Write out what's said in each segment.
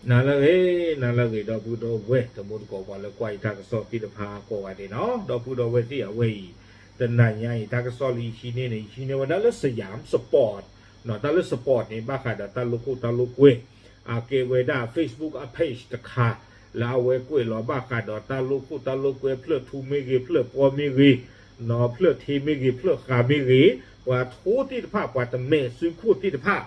နၤလၢအဂ့ၤ, နၤလၢအဂ့ၤ ဒီပုၢ်ဒီဝဲၢ် တံၤသကိးပှၤလၢကွၢ်ယတၢ်ကစီၣ်သ့ၣ်တဖၣ်ကိးဂၤဒဲးန့ၣ်လီၤ. ဒီပုၢ်ဒီဝဲၢ်သ့ၣ် အဝဲအံၤ တနၤညါအံၤ တၢ်ကစီၣ်လၢယဟံးန့ၢ်န့ၣ် ယဟံးန့ၢ်ဝဲဒၣ်လၢ Siam Sport တၢ်လၢ sport န့ၣ် ဘၣ်ဃးဒီးတၢ်လိာ်ခိၣ်တၢ်လိာ်ကွဲ အကဲဝဲဒၣ် Facebook အ page တခါ လၢအဝဲကွဲးလီၤဘၣ်ဃးဒီးတၢ်လိာ်ခိၣ်တၢ်လိာ်ကွဲ ဖျၢၣ်ထူမ့ၢ်ဂ့ၤ ဖျၢၣ်ပီမ့ၢ်ဂ့ၤ ဖျၢၣ်ထ့မ့ၢ်ဂ့ၤ ဖျၢၣ်ဃာ်မ့ၢ်ဂ့ၤ, ပှၤထိသ့ၣ်တဖၣ် ပှၤတမဲာ်စုခိၣ်သ့ၣ်တဖၣ်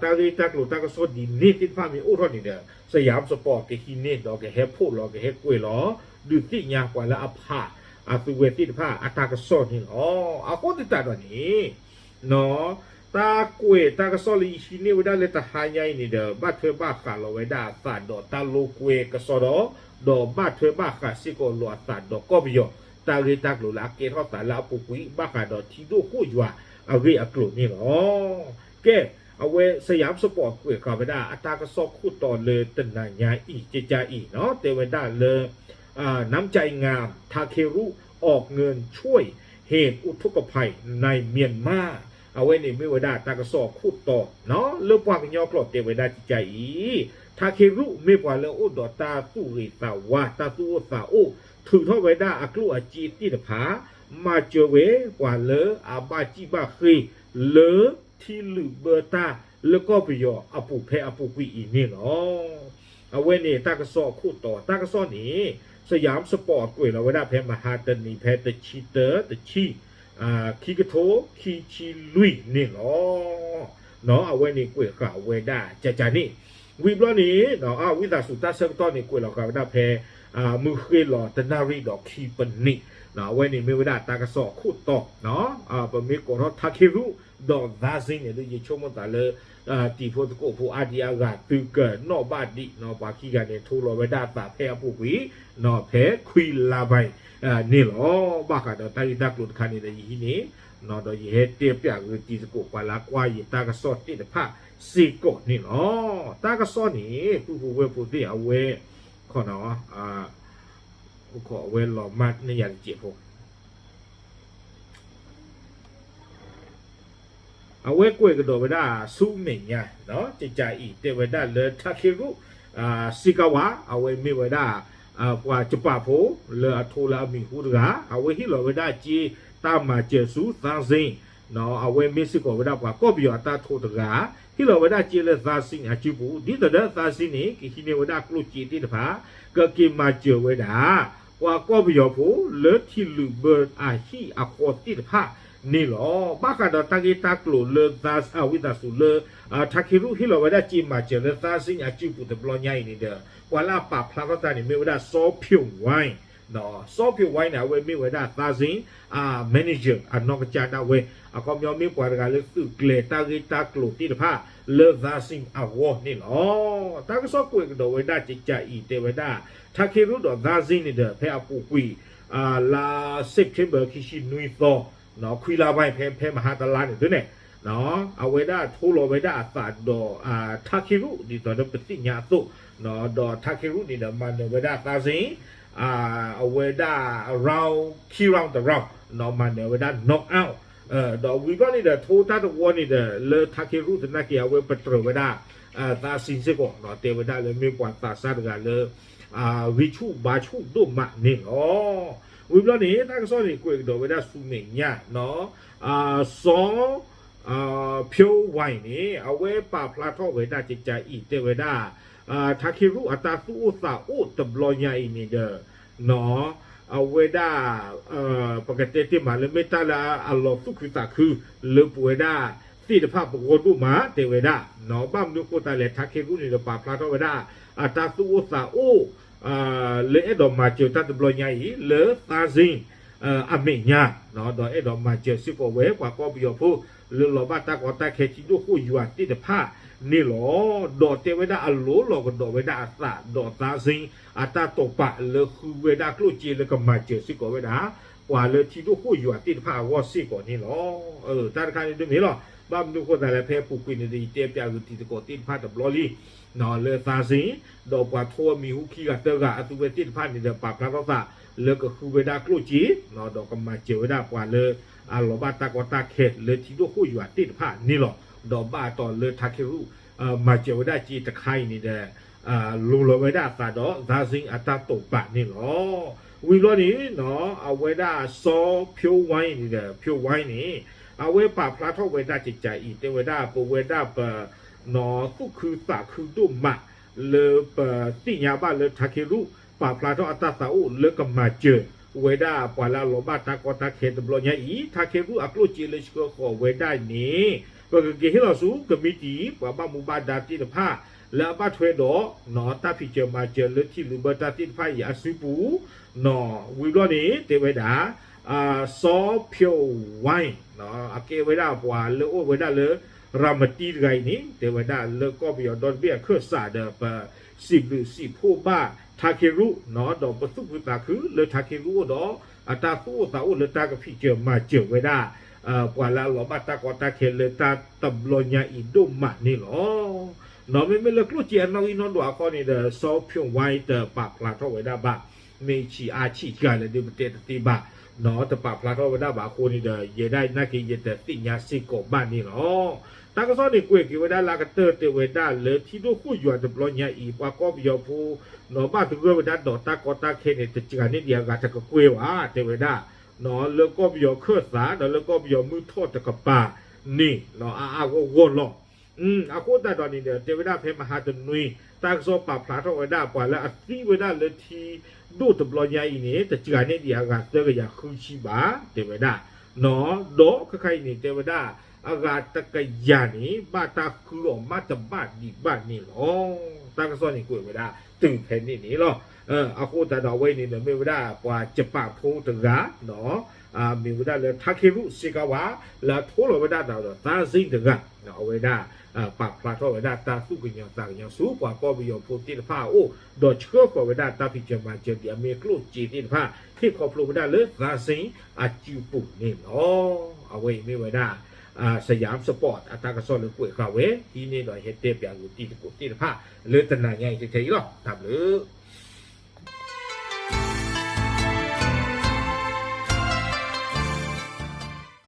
တၢ်ဂ့ၢ်တၢ်ကျိၤတၢ်ကစီၣ်ဒ်န့ၣ်သ့ၣ်တဖၣ်မ့ၢ်အိၣ်ထီၣ်န့ၣ်ဒီး Siam Sport ကဟံးန့ၢ်ဒီးကဟဲဖီၣ်လီၤ ကဟဲကွဲးလီၤ ဒုးသ့ၣ်ညါပှၤလၢအဖးအသုဝဲသ့ၣ်တဖၣ်အတၢ်ကစီၣ်န့ၣ်လီၤ. အဃိသတးဒီးန့ၣ် တၢ်ကွဲးတၢ်ကစီၣ်လၢယဟံးန့ၢ်ဝဲဒၣ်လၢတဟါညါအံၤန့ၣ်ဒီး ဘၣ်ထွဲဘၣ်ဃးလီၤဝဲဒၣ်အသးဒီးတၢ်လိာ်ကွဲကစီဒီ, ဒီးဘၣ်ထွဲဘၣ်ဃးစ့ၢ်ကီးလီၤအသးဒီးကီၢ်ပယီၤ တၢ်ဂ့ၢ်တၢ်ကျိၤလၢအကဲထီၣ်သးလၢအပူၤကွံာ် ဘၣ်ဃးဒီးထံဒိၣ်ဃိၣ်ယွၤအဂ့ၢ်အကျိၤန့ၣ်လီၤ. ကဲ, အဝဲ Siam Sport ကွဲးဃာ်ဝဲဒၣ်အတၢ်ကစီၣ်ခိၣ်တီလၢတနၤညါအံၤ ကကါအံၤ တဲဝဲဒၣ်လၢ น้ำใจงาม ทาเครุ ออกเงินช่วยเหตุอุทกภัยในเมียนมา အဝဲန့ၣ်မ့ၢ်ဝဲဒၣ်တၢ်ကစီၣ်အခိၣ်တီ လၢပှၤကညီကျိာ်တဲဝဲဒၣ်ကကါအံၤ, ထးခ့ရူၣ်မ့ၢ်ပှၤလၢအအိၣ်ဒီးတၢ်သူၣ်ဂ့ၤသးဝါ တၢ်သူၣ်အိၣ်သးအိၣ် ထုးထီၣ်ဝဲဒၣ်အကျိၣ်အစ့သ့ၣ်တဖၣ် မၤစၢၤဝဲပှၤလၢအဘၣ်စံၣ်ဘၣ်ဃ့ လၢထံလုာ်ဘၢတၢ်လၢကီၢ်ပယီၤအပူၤဖဲအပူၤကွံာ်အံၤန့ၣ်လီၤ. အဝဲန့ၣ်တၢ်ကစီၣ်အခိၣ်တီ တၢ်ကစီၣ်န့ၣ် Siam Sport ကွဲးလီၤဝဲဒၣ်ဖဲမဟါတနံၤ ဖဲတဆံတၢ တဆံ ခံကထိခံဆံလွံၢ်န့ၣ်လီၤ. အဝဲန့ၣ်ကွဲးဃာ်ဝဲဒၣ်ကကါန့ၣ် ဝံၤဘျီန့ၣ် ဝံသးစူၤတၢ်ဆၢကတီၢ်န့ၣ် ကွဲးလီၤဃာ်ဝဲဒၣ်ဖဲ မုၢ်ဃ့လီၤတနၣ်ရံၣ်ဒီးခံပနံး, အဝဲန့ၣ်မ့ၢ်ဝဲဒၣ်တၢ်ကစီၣ်အခိၣ်တီ, ပမ့ၢ်ကိးထီၣ်ထးခ့ရူၣ် ဒီးသါစ့န့ၣ် ဒ်ယဆိကမိၣ်သးလၢ တံၤဖိသကိးဖိအါဒံအါဂၤ သုကနီၣ်ဘၣ်ဒံး ပှၤခံဂၤန့ၣ် ထိလီၤဝဲဒၣ်အသးဖဲအပူၤကွံာ် ဖဲခွံလါဘၣ်န့ၣ်လီၤ. ဘၣ်ဃးဒီးတၢ်ဂ့ၢ်တၢ်ကျိၤတခါန့ၣ်ဒီး ယဟံးန့ၢ် ဒီးယဟဲတဲပၠးဂ့ၤတံၤသကိးပှၤလၢကွၢ်ယတၢ်ကစီၣ်သ့ၣ်တဖၣ်စ့ၢ်ကီးန့ၣ်လီၤ. တၢ်ကစီၣ်န့ၣ် ပုၢ်ဖိဝဲၢ်ဖိသ့ၣ်အဝဲ ခီနီၤ အဝဲလီၤမၢ်န့ၢ်ယၤတစဲးဖိ အဝဲကွဲးကဒီးဝဲဒၣ်ဆူမဲာ်ညါ ကကါအံၤ တဲဝဲဒၣ်လၢထးခ့ရူၣ် စံကဝါ အဝဲမ့ၢ်ဝဲဒၣ် ပှၤကပာ်ဖိ လၢအထိလၢအမံၤဟူတဂၤ အဝဲဟ့ၣ်လီၤဝဲဒၣ်စ့တၢ်မၤစၢၤဆူသါစ့ အဝဲမ့ၢ်စ့ၢ်ကီးဝဲဒၣ်ပှၤကီၢ်ပယီၤအတၢ်ထိတဂၤ ဟ့ၣ်လီၤဝဲဒၣ်စ့လၢသါစ့အစုပူၤ ဒ်သိးဒီးသါစ့န့ၣ် ကဟံးန့ၢ်ဝဲဒၣ်ကျိၣ်စ့သ့ၣ်တဖၣ် ကက့ၤမၤစၢၤဝဲဒၣ် ပှၤကီၢ်ပယီၤဖိလၢထံလုာ်ဘၢအဟံၣ်အဃီသ့ၣ်တဖၣ်န့ၣ်လီၤ. ဘၣ်ဃးဒီးတၢ်ဂ့ၢ်တၢ်ကျိၤလၢ ဝံသးစူၤလၢ ထးခ့ရူၣ်ဟ့ၣ်လီၤဝဲဒၣ်စ့မၤစၢၤလၢသါစ့အစုပူၤတဘျီညါအံၤန့ၣ်ဒီး ပှၤလၢအပာ်ဖျါထီၣ်တၢ်န့ၣ် မ့ၢ်ဝဲဒၣ်စီၤဖၠိၣ်ဝဲ စီၤဖၠိၣ်ဝဲန့ၣ် အဝဲမ့ၢ်ဝဲဒၣ်သါစ့ အ manager အနီၢ်ကစၢ်ဒၣ်ဝဲ အခီပညီမ့ၢ်ပှၤတဂၤလၢသုးကျဲၤတၢ်ဂ့ၢ်တၢ်ကျိၤသ့ၣ်တဖၣ် လၢသါစ့အဂီၢ်န့ၣ်လီၤ. တၢ်ကစီၣ်ကွဲးကဒီးဝဲဒၣ်ကကါအံၤ တဲဝဲဒၣ် ထးခ့ရူၣ်ဒီးသါစ့န့ၣ်ဒီး ဖဲအပူၤကွံာ် လါ September ခံဆံနွံသီ ခွံလါဘၣ်ဖဲ ဖဲမဟါတလါန့ၣ်သုန့ၣ် အဝဲဒၣ်ထိလီၤဝဲဒၣ်အသးဒီး ထးခ့ရူၣ် ဒ်သိးဒီးပသ့ၣ်ညါအသိး ဒီးထးခ့ရူၣ်န့ၣ်ဒီး မၤနၢၤဝဲဒၣ်သါစ့ အဝဲဒၣ် round ခံ round တ round မၤနၢၤဝဲဒၣ် knock out ဒီးဝံၤဘျီန့ၣ်ဒီး ထိတၢ်တဝီန့ၣ်ဒီး လၢထးခ့ရူၣ်သနာ်က့ အဝဲပတြၢၤဝဲဒၣ် သါစ့စ့ၢ်ကီး တဲဝဲဒၣ်လၢမ့ၢ်ပှၤသးစၢ်တဂၤလၢ ဂံၢ်ဆူၣ်ဘါဆူၣ်ဒိၣ်မးန့ၣ်လီၤ. ဝံၤဘျီန့ၣ် တၢ်ကစီၣ်န့ၣ် ကွဲးကဒီးဝဲဒၣ်ဆူမဲာ်ညါ စီၤ ဖၠိၣ်ဝဲန့ၣ် အဝဲပာ်ဖျါထီၣ်ဝဲဒၣ်ကကါအံၤ တဲဝဲဒၣ် ထးခ့ရူၣ်အတၢ်သူၣ်အိၣ်သးအိၣ်တဘျီညါအံၤန့ၣ်ဒီး အဝဲဒၣ် ပကတဲတ့ၢ်မးလၢမ့ၢ်တၢ်လၢအလီၤသူၣ်ခုသးခု လၢပဝဲဒၣ်သ့ၣ်တဖၣ်ပဂီၢ်ဒိၣ်မး တဲဝဲဒၣ် ဘၣ်မနုၤဃိသတးလဲၣ် ထးခ့ရူၣ်န့ၣ်ဒီးပာ်ဖျါထီၣ်ဝဲဒၣ် အတၢ်သူၣ်အိၣ်သးအိၣ် လၢအဲၣ်ဒိးမၤစၢၤတၢ်တဘျီညါအံၤ လၢသါစ့ အမဲာ်ညါ ဒီးအဲၣ်ဒိးမၤစၢၤစ့ၢ်ကီးဝဲ ပှၤကီၢ်ပယီၤဖိ လၢလီၤဘၣ်တၢ်ကီတၢ်ခဲထံဒိၣ်ဃိၣ်ယွၤသ့ၣ်တဖၣ်န့ၣ်လီၤ. ဒီးတဲဝဲဒၣ်အလိၤလီၤကဒီးဝဲဒၣ်အသး ဒီးသါစ့ အတၢ်တိာ်ပာ်လၢဃုဝဲဒၣ်ကျိၣ်စ့လၢကမၤစၢၤစ့ၢ်ကီးဝဲဒၣ် ပှၤလၢထံဒိၣ်ဃိၣ်ယွၤသ့ၣ်တဖၣ်အဂီၢ်စ့ၢ်ကီးန့ၣ်လီၤ. တၢ်တခါန့ၣ်တမ့ၢ်လီၤ. ဘၣ်မနုၤဃိသတးလဲၣ် ဖဲအပူၤကွံာ်န့ၣ်ဒီး ယတဲပၠးဂ့ၤတံၤသကိးသ့ၣ်တဖၣ်တဘျီလံ လၢသါစ့ ဒီးပှၤထိအမံၤဟူခံဂၤသၢဂၤ အသုဝဲသ့ၣ်တဖၣ်န့ၣ်ဒီး ပာ်ဖျါထီၣ်သး လၢကဃုဝဲဒၣ်ကျိၣ်စ့ ဒီးကမၤစၢၤဝဲဒၣ်ပှၤလၢ အလီၤဘၣ်တၢ်ကီတၢ်ခဲလၢထံဒိၣ်ဃိၣ်ယွၤသ့ၣ်တဖၣ်န့ၣ်လီၤ. ဒီးဘၣ်အတီၤလၢထးခ့ရူၣ် မၤစၢၤဝဲဒၣ်စ့တခါအံၤန့ၣ်ဒီး လိၤလီၤဝဲဒၣ်အသးဒီး Thein အတၢ်တိာ်ပာ်န့ၣ်လီၤ. ဝံၤဘျီန့ၣ် အဝဲဒၣ်စီၤ Phyo Wine န့ၣ်ဒီး Phyo Wine န့ၣ် အဝဲပာ်ဖျါထီၣ်ဝဲဒၣ်ကကးအံၤ တဲဝဲဒၣ် ပဝဲဒၣ်ပ သူၣ်ခုသးခုဒိၣ်မး လၢပသ့ၣ်ညါဘၣ်လၢ Takeru ပာ်ဖျါထီၣ်အတၢ်သးအိၣ်လၢကမၤစၢၤဝဲဒၣ်ပှၤလၢအလီၤဘၣ်တၢ်ကီတၢ်ခဲတဘျီညါအံၤ Takeru အကျိၣ်စ့လၢဆှၢဃီၤဝဲဒၣ်န့ၣ် ပကက့ၤဟ့ၣ်လီၤဆူ committee ပှၤဘၣ်မူဘၣ်ဒါသ့ၣ်တဖၣ် လၢအဘၣ်ထွဲဒီး တၢ်ဖံးစၢၤမၤစၢၤလၢထံလုာ်ဘၢတၢ်သ့ၣ်တဖၣ်အံၤအစုပူၤ ဝံၤဘျီန့ၣ် တဲဝဲဒၣ် စီၤ Phyo Wine အကဲဝဲဒၣ်ပှၤလၢအိၣ်ဝဲဒၣ်လၢ ရၤမတံတဂၤအံၤန့ၣ် တဲဝဲဒၣ်လၢကီၢ်ပယီၤဒီတဘ့ၣ်အခၢၣ်စးဒီး ပစံးဘျုးစံးဖှိၣ်ဘၣ် Takeru ဒီးပသူၣ်ခုသးခုလၢ Takeru အိၣ်ဒီး အတၢ်သူၣ်အိၣ်သးအိၣ်လၢတၢ်ကဖံးစၢၤမၤစၢၤဝဲဒၣ် ပှၤလၢအလီၤဘၣ်တၢ်ကီတၢ်ခဲလၢတၢ်တဘျီညါအံၤဒိၣ်မးန့ၣ်လီၤ. မ့မ့ၢ်လၢကျိၣ်စ့အနီၣ်ဂံၢ်နီၣ်ဒွးအဃိန့ၣ်ဒီး စီၤ Phyo Wine တပာ်ဖျါထီၣ်ဝဲဒၣ်ဘၣ် မ့ၢ်ဆံးအါဆံးတဂၤလၢဒုးပတဲတသ့ဘၣ် တပာ်ဖျါထီၣ်ဝဲဒၣ်ဘၣ်အဃိန့ၣ်ဒီး ယဲဒၣ်နာ်က့ၤ ယတသ့ၣ်ညါစ့ၢ်ကီးဘၣ်န့ၣ်လီၤ. တၢ်ကစီၣ်န့ၣ်ကွဲးက့ၤဝဲဒၣ်လၢအကတၢၢ်တဲဝဲဒၣ်လၢထံဒိၣ်ဃိၣ်ယွၤတဘျီညါအံၤ ပှၤကီၢ်ပယီၤဖိ ဘၣ်သဂၢၢ်ဝဲဒၣ်ဒီးတၢ်ကီတၢ်ခဲန့ၣ် တစှၤန့ၢ်ဒံးအဂၤတကကွဲၢ်ဘၣ် တဲဝဲဒၣ် လၢကီၢ်ပယီၤခၢၣ်သး ဒီးလၢကီၢ်ပယီၤမုၢ်ထီၣ်တကပၤန့ၣ် အါအါဂီၢ်ဂီၢ်လီၤ. အဃိသတးဒီးန့ၣ်ဒီး တဲဝဲဒၣ်ဖဲမဟါတနွံ တၢ်ကစီၣ်ပာ်ဖျါထီၣ်ဝဲဒၣ် ပှၤလၢအသံဝဲဒၣ်လၢထံဒိၣ်တဘျီညါအံၤန့ၣ် တစှၤန့ၢ်ဒံးအဂၤသၢကယၤဃုဆံဘၣ် တဲဝဲဒၣ် ဒီးခဲခါအံၤန့ၣ် တဲဝဲဒၣ် အဂၤတကယၤန့ၣ် ဘၣ်တၢ်ဃုအီၤမးတဘၣ်ဒံးဘၣ်န့ၣ်လီၤ. တၢ်ကစီၣ်န့ၣ်ကွဲးဝဲဒၣ်တုၤဖဲန့ၣ်န့ၣ်လီၤ. အဃိသတးဒီးအဝဲအံၤန့ၣ်ဒီး မ့ၢ်ဝဲဒၣ်ပှၤကပာ်ဖိတဂၤ မ့ၢ်ဝဲဒၣ်လၢ Takeru Sagawa လၢအထိလီၤဝဲဒၣ်ဒီး Thein တဂၤ အဝဲဒၣ် ပာ်ဖျါထီၣ်ဝဲဒၣ်တၢ်သူၣ်ကညီၤသးကညီၤဆူ ပှၤကီၢ်ပယီၤဖိသ့ၣ်တဖၣ်အအိၣ် ဒီးဆှၢဃီၤဝဲဒၣ်တၢ်ဖံးစၢၤမၤစၢၤဒ်အမ့ၢ်ကျိၣ်စ့သ့ၣ်တဖၣ် ဟ့ၣ်ခီဖျိဝဲဒၣ်လၢ Thein အစုပူၤန့ၣ်လီၤ. အဝဲအံၤမ့ၢ်ဝဲဒၣ် Siam Sport အတၢ်ကစီၣ်လၢကွဲးဃာ်ဝဲ ဒ်န့ၣ်ဒီးဟဲတဲပၠးဂုာ်တံၤသကိးသ့ၣ်တဖၣ် လၢတနၤညါအံၤထဲအံၤလီၤ. တၢ်ဘျုး